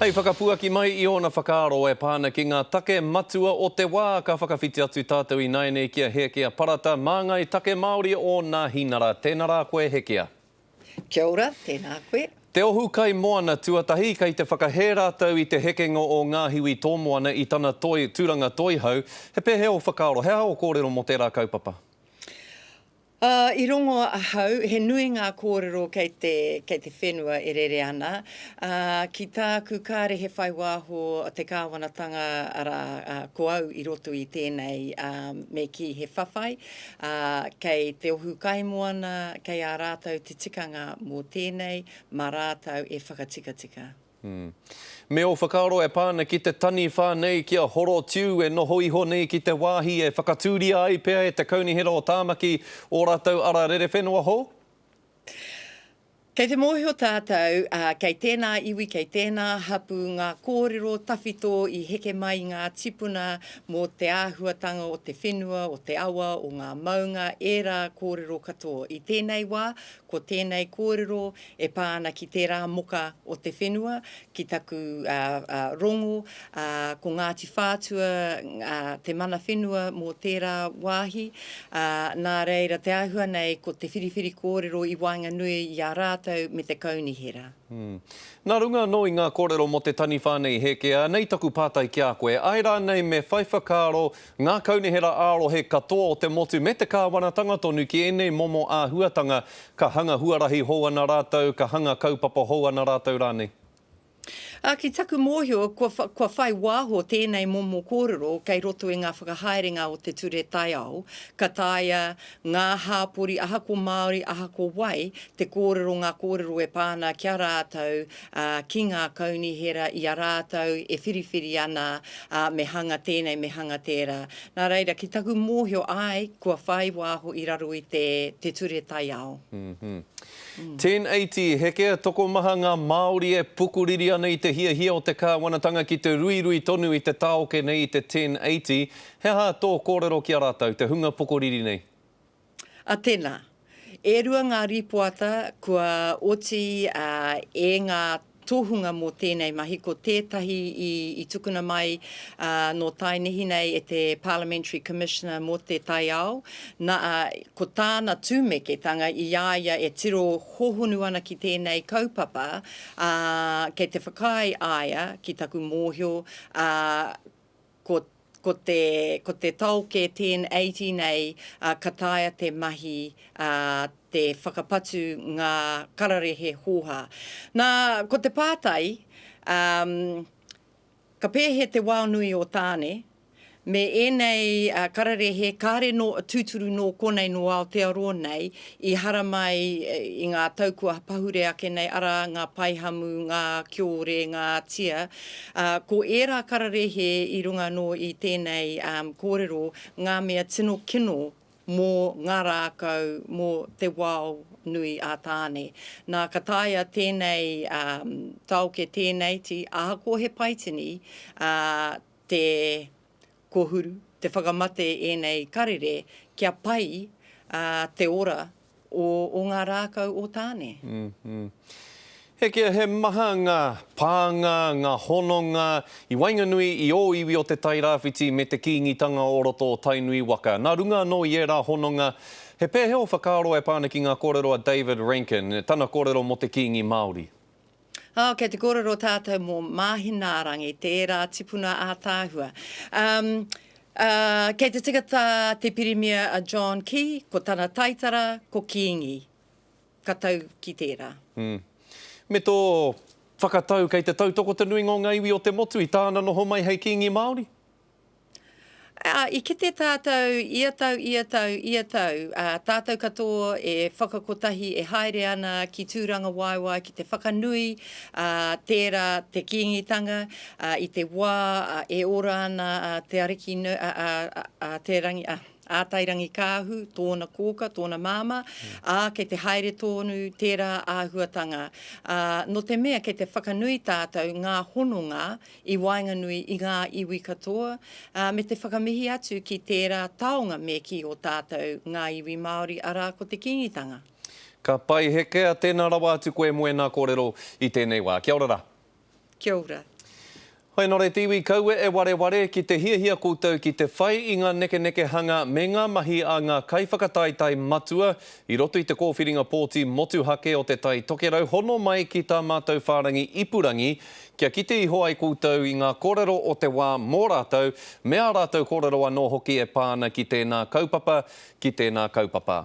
Hei whakapuaki mai i ōna whakaaro e pā ana ki ngā take matua o te wā, ka whakawhiti atu tātou ināianei ki a Hēkia Parata, māngai take Māori o Nāhinara. Tēnā rā koe Hekia. Kia ora, tēnā koe. Te Ohu Kai Moana tuatahi, kei te whakahē rātou i te hekenga o Ngāhiwi Tōmoana i tana toi, tūranga toihau. He pēhea ō whakaaro, he aha ō kōrero mō tērā kaupapa? Ā, i rongo ahau, he nui ngā kōrero kei te, kei te whenua e rere ana, ā, ki tāku kāre he whai wāho te kāwanatanga, arā, ā, ko au i roto i tēnei, ā, me kī he whawhai, ā, kei te ohu kaimoana, kei a rātou te tikanga mō tēnei, mā rātou e whakatikatika. Me ō whakaaro e pā ana ki te taniwha nei ki a Horotiu e noho iho nei ki te wāhi e whakatūria ai pea e te Kaunihera o Tāmaki ō rātou ara rerewhenua hou? Kei te mōhio tātou, ā, kei tēnā iwi, kei tēnā hapū ngā kōrero tawhito i heke mai i ngā tipuna mō te āhuatanga o te whenua, o te awa, o ngā maunga, ērā kōrero katoa. I tēnei wā, ko tēnei kōrero e pā ana ki tērā moka o te whenua, ki taku rongo, ko Ngāti Whātua te mana whenua mō tērā wāhi, nā reira te āhua nei ko te whiriwhiri kōrero i waenganui i a rātou me te kaunihera. Nā runga anō i ngā kōrero mō te taniwha nei Hēkea, anei taku pātai ki a koe, āe rānei me whai whakaaro ngā kaunihera ā-rohe katoa o te motu me te kāwanatanga tonu ki ēnei momo āhuatanga Ka hanga huarahi hou ana rātou, ka hanga kaupapa hou ana rātou rānei. Ā, ki taku mōhio, kua, kua whai wāho tēnei momo kōrero kei roto i ngā whakahaerenga o te ture taiao, ka taea ngā hāpori ahako Māori, ahako wai, te kōrero ngā kōrero e pā ana ki a rātou, ā, ki ngā kaunihera i a rātou e whiriwhiri ana, ā, me hanga tēnei, me hanga tērā. Nā reira, ki taku mōhio, āe, kua whai wāho i raro i te, te ture taiao. 1080 Hekea tokomaha ngā Māori e pukuriri ana i te hiahia o te kāwanatanga ki te ruirui tonu i te tāoke nei i te 1080. He aha tō kōrero ki a rātou, te hunga pukuriri nei? A tena, e rua ngā rīpoata kua oti e ngā tohunga mō tēnei mahi, ko tētahi i tukuna mai nō tainihi nei e te Parliamentary Commissioner mō te Taiao, nā, ko tāna tūmeketanga i a ia e tiro hohonu ana ki tēnei kaupapa, ā, kei te whakaae a ia, ki taku mōhio, ā, ko, ko te, ko te taoke 1080 nei, ā, ka taea te mahi, ā, te whakapatu ngā kararehe hōhā. Nā, ko te pātai, ā, ka pēhea te wao nui o Tāne, me ēnei kararehe kāre nō, tūturu nō konei nō Aotearoa nei, i haramai i ngā tau kua pahure ake nei, arā, ngā paihamu, ngā kiore, ngā tia, Ā, ko ērā kararehe i runga anō i tēnei kōrero ngā mea tino kino mō ngā rākau, mō te wao nui a Tāne. Nā, ka taea tēnei taoke tēneiti, ahakoa he paitini, ā, te kōhuru, te whakamate ēnei karere kia pai te ora o, o ngā rākau o Tāne. Hekea, he maha ngā pānga, ngā hononga i waenganui i ō iwi o Te Tairāwhiti me te Kīngitanga o roto o Tainui waka. Nā runga anō i ērā hononga, he pēhea ō whakaaro e pā ana ki ngā kōrero a David Rankin, tana kōrero mō te Kīngi Māori? Oh, kei te kōrero tātou mō Māhinaarangi, tērā tipuna ātaahua. Um, uh, kei te tika tā te pirimia a John Key, ko tana taitara, ko Kīngi. Ka tau ki tērā. Mm. Me tō whakatau kei te tautoko te nuinga o ngā iwi o te motu i tāna noho mai hei Kīngi Māori? Ā, i kite tātou ia tau, ia tau, ia tau, ā, tātou katoa e whakakotahi, e haere ana ki Tūrangawaewae ki te whakanui, ā, tērā te Kīngitanga, ā, i te wā, ā, e ora ana a Te Ariki, ā, ā, ā, Te Rangi, ā, Ātairangikaahu, tōna kōka, tōna māmā, ā, kei te haere tōnu tērā āhuatanga. Ā, nō te mea kei te whakanui tātou ngā hononga i waenganui i ngā iwi katoa, ā, me te whakamihi atu ki tērā taonga me kī o tātou, ngā iwi Māori, arā, ko te Kīngitanga. Ka pai, Hekea, tēnā rawa atu koe mō ēnā kōrero i tēnei wā. Kia ora rā. Kia ora. Hoi nō reira te iwi, kaua e wareware, ki te hiahia koutou ki te whai i ngā nekenekehanga me ngā mahi a ngā kaiwhakataetae matua i roto i te kōwhiringa pōti motuhake o Te Tai Tokerau, hono mai ki tā mātou whārangi ipurangi kia kite iho ai koutou i ngā kōrero o te wā mō rātou, me ā rātou kōrero anō hoki e pā ana ki tēnā kaupapa, ki tēnā kaupapa.